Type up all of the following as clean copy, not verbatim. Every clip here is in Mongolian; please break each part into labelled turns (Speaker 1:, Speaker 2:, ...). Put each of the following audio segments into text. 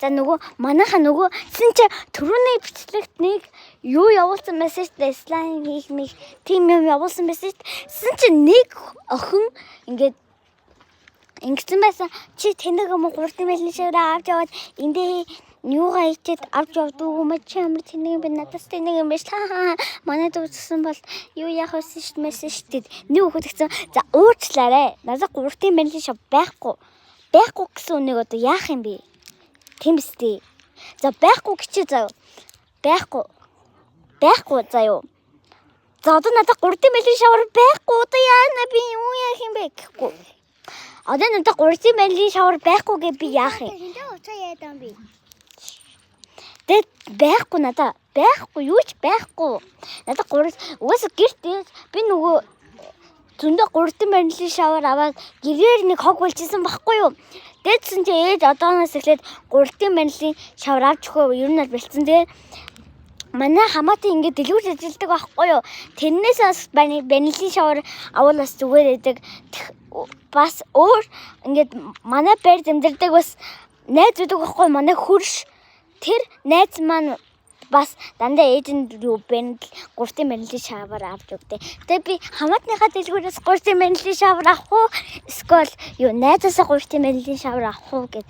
Speaker 1: За, нөгөө манайха нөгөө сэн чи түрүүний бичлэгт нэг юу явуулсан байсан шүү дээ. Slime хийх мих тийм юм явуулсан байсан шүү дээ. Сэн чи нэг охин ингээд ингэсэн байсан. Чи тэнэг юм 3D байрны shower авч яваад эндээ юугаа ичээд авч явдаг юм, чи ямар тэнэг юм бэ? Надаас тэнэг юм биш. Хаа, манай дүүцсэн бол юу яах вэ шүү дээ шүү дээ. Нэг хөхөд гэсэн. За, уучлаарай. Надад 3D байрны shower байхгүй. Байхгүй гэсэн үнийг одоо яах юм бэ? Тийм үстэй. За, байхгүй гэчээ заяа. Байхгүй. Байхгүй заяа. За, одоо надад 3D байрны shower байхгүй. Одоо яана, би юу яах юм бэ гэхгүй. Одоо надад 3D байрны shower байхгүй гэ би яах юм?
Speaker 2: Хинтээ уцаа яадан юм бэ?
Speaker 1: Тэгээд байхгүй надаа. Байхгүй, юу ч байхгүй. Надад гурав угаасаа гэрт би нөгөө зөндөө 3D байрны shower аваад гэрээр нэг хог болчихсон байхгүй юу? Дээдсэн чи ээж одооноос эхлээд 3D байрны shower авч өгөө ер нь бол бэлдсэн. Тэгээд манай хамаатан ингээд дэлгүүр ажилладаг байхгүй юу? Тэрнээс бас байрны shower авал бас зүгээр байдаг. Бас өөр ингээд манай байр амьдардаг бас найз байдаг байхгүй, манай хөрш. Тэр найз маань бас дандаа ээжинд юу бэнд 3D байрны shower авч өгдөө. Тэгээ би хамаатныхаа дэлгүүрээс 3D байрны shower авах уу? Эсвэл юу найзаасаа 3D байрны shower авах уу гэд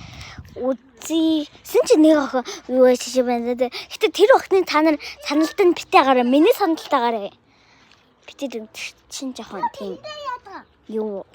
Speaker 1: үзье. Сэн чи нэг охин юу шишээ байна. Гэтэ тэр охины та нар саналд нь битээ гараа, миний саналтайгаараа. Битээ чин жоохон тийм юу